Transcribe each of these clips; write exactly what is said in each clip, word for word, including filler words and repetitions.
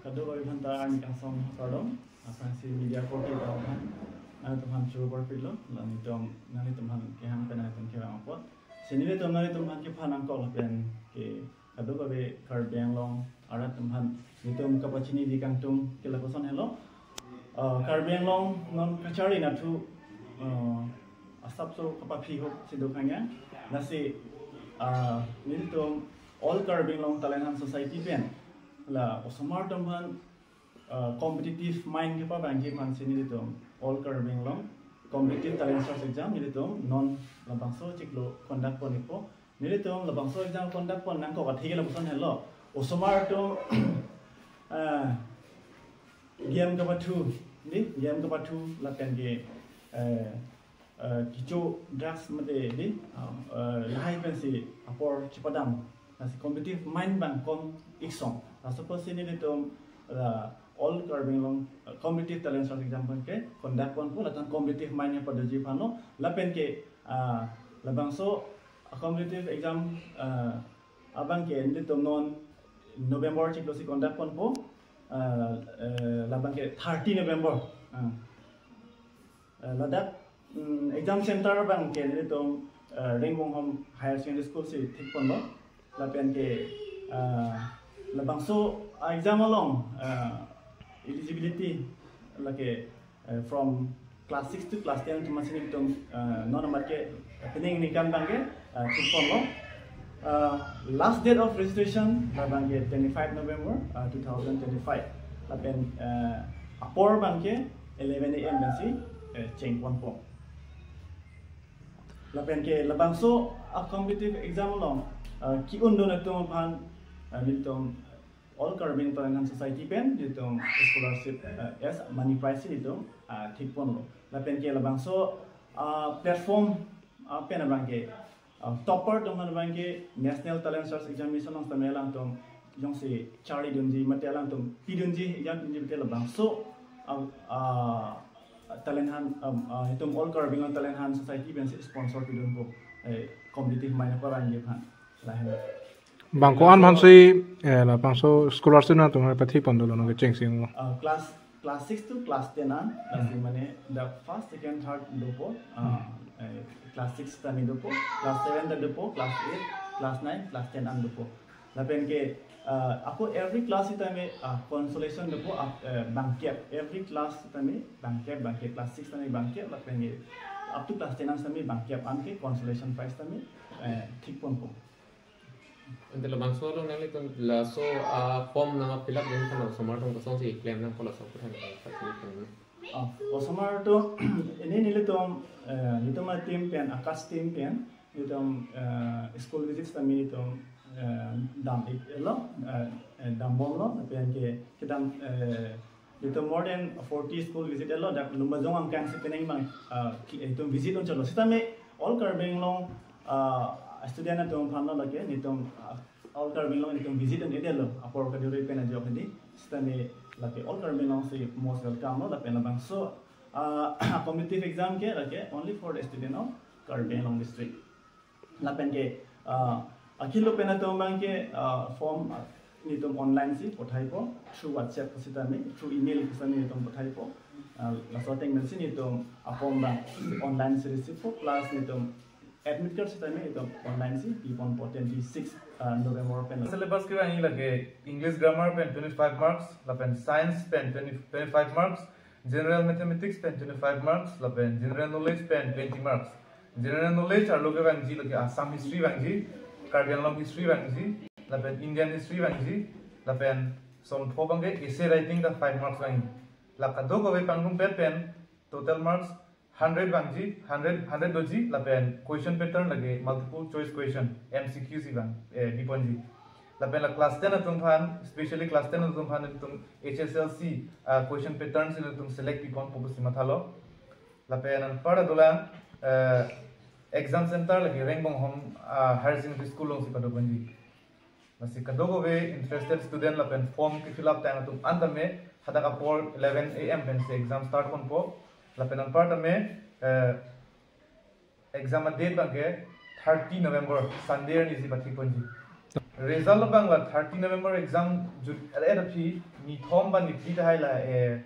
Kadokave aphanta arni kangsong kardom, aphrangsi media korte ta aphan, nanglitum aphan choro parpiklo, la nelitum, nanglitum aphan kehang pen nanglitum kevang apot. Si nelitum nanglitum aphan kephan nangkok lapen ke kadokave Karbi Anglong arat atum aphan nelitum kapachiniji kangtung ke lapuson helo. Uh, Karbi Anglong non kacharli anatthu, uh, asapso kapaphi ahut si do kanya. Lasi, uh, nelitum All Karbi Anglong Talent Hunt Society pen la osomar atum aphan, uh, competitive mind kepavangji aphan si nelitum All Karbi Anglong Competitive Talent Search Exam nelitum non labangso chiklo conduct pon-ikpo. Nelitum labangso exam conduct pon nangkok athe ke lapuson helo. Osomar atum, ah, game kapathu, ni game kapathu lapen ke, eh, eh, kecho drugs mate ni, ah, eh, lahai pensi apor chepadam. Lasi competitive mind abang kom iksong. Laso apotsi nelitum, ah, All Karbi Anglong, ah, Competitive Talent Search Exam abang ke conduct ponpo, lata competitive mind kepadoji aphanlo, lapen ke, ah, labangso, ah, competitive exam, ah, abang ke nelitum non November chiklo si conduct ponpo, ah, eh, labang ke thirty November. Ah. Eh, ladak, mm, exam center abang ke nelitum, eh, Rengbonghom Higher Secondary School si thik ponlo. Lapen ke, eh, labangso exam along, eh, eligibility lake, eh, from class six to class ten atum aphansi nelitum, eh, non amat ke pining ningkan abang ke, eh, thik ponlo. Uh, last date of registration labang ke twenty-five November, uh, two thousand twenty-five. Lapen, uh, apor abang ke eleven A M pensi, uh, cheng ponpo. Lapen ke labangso a competitive exam along, uh, ki-undun atum aphan, uh, nelitum All Karbi Anglong Talent Hunt Society pen nelitum scholarship, uh, as money prize si nelitum, uh, thik ponlo. Lapen ke labangso, uh, platform, uh, pen abang ke, uh, topper atum aphan abang ke National Talent Search Examination along tame alangtum jongsi charlidunji mate alangtum pidunji exam pidunji mate labangso, uh, uh, Talent Hunt, um, uh, itum All Karbi Anglong Talent Hunt Society pensi sponsor pidunpo, eh, competitive mind keparangji aphan. Lahen. Bang ko-an aphansi, eh, labangso scholarship nangtum pathi pon dolo nang kecheng sing lo. Uh, class, class six to class ten an, lasi Hmm. mane the first, second, third dopo, uh, Hmm. eh, class six tame dopo, class seven ta dopo, class eight, class nine, class ten an dopo. Lapen ke, uh, ako every class sitame, uh, consolation dopo, uh, eh, bangkep. Every class sitame bangkep, bangkep. Class six tame bangkep, lapen ke up to class ten an sitame bangkep. Anke consolation prize tame, eh, thik ponpo. Ante labangso along nanglitum laso, ah, form nang fill up dun tanglo, osomar atum kosonsi klem nangpo laso aphuthak nang pachini pon. Ah, osomar atum, ini nelitum, eh, nelitum a team pen, AKASH team pen, nelitum, eh, school visits tame nelitum, eh, dam-iklo, eh, eh, dambomlo, lapen ke kedam, eh, nelitum more than forty school visit-etlo, dak Lumbajong angkang si penang abang, ah, ki-, nelitum visit unchotlo. Sitame All Karbi Anglong, ah, student atum aphanlo lake, nelitum, ah, All Karbi Anglong nelitum visit un-edetlo, apor kaduri pen ajok hedi, sitame lake All Karbi Anglong si most welcome lo, lapen labangso, ah, competitive exam ke lake only for the student of Karbi Anglong district. Lapen ke, ah, akilo pen atum abang ke, ah, form, ah, nelitum online si pathaipo, through WhatsApp sitame, through email sitame nelitum pathaipo. Ah, laso ateng pensi nelitum a form abang online si receive po, plus nelitum admit card sitame nelitum online si piponpo twenty-six, ah, November pen. Syllabus kevangji lake English grammar pen twenty-five marks, lapen science pen twenty, twenty-five marks, general mathematics pen twenty-five marks, lapen general knowledge pen twenty marks. General knowledge arlo kevangji lake Assam history vangji, Karbi Anglong history vangji, lapen Indian history vangji, lapen somtho abang ke essay writing ta five marks vangji. La kadokave pangrumpet pen total marks hundred vangji, hundred, hundred doji, lapen question pattern lake multiple choice question, M C Q si vang, eh, biponji. Lapen la class ten atum aphan, specially class ten atum aphan nelitum H S L C, ah, question pattern si nelitum select piponpo pusi mathalo. Lapen anparta dolang, eh, exam center lake Rengbonghom, ah, Higher Secondary School alongsi padoponji. Lasi kadokave interested student lapen form ke fill up tang atum an tame hadak apor eleven A M pensi exam start ponpo. Lapen anparta tame, eh, exam a date abang ke thirty November, Sunday arni si pathi ponji. Result abang la thirty November exam jut er er aphi nithom ba niphli tahai la eh,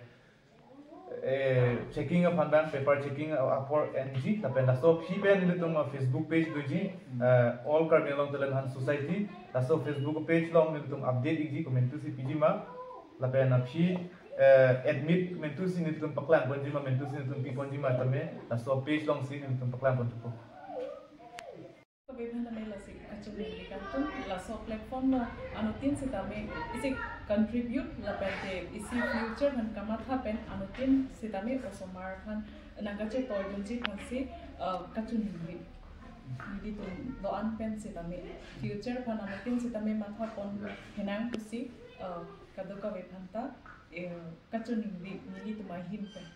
eh, checking aphan abang, paper checking apor enji, lapen laso aphi pen nelitum a Facebook page doji, eh, All Karbi Anglong Talent Hunt Society, laso Facebook page along nelitum update ikji, komantusi piji ma, lapen aphi eh, admit komantusi nelitum paklang ponji ma, komantusi nelitum pi ponji ma tame, laso page alongsi nelitum paklang pon thupo. Kave aphan tame lasi kachiningri kangtung, laso platform along anuttin sitame isi contribute lapen te isi future aphan kamatha pen anuttin sitame osomar aphan nangkachetoi dunji aphansi, eh, kachiningri. Nelitum do-an pen sitame future aphan anuttin sitame matha pon henang pusi, eh, kadokave aphanta, eh, kachiningri nelitum ahin pen.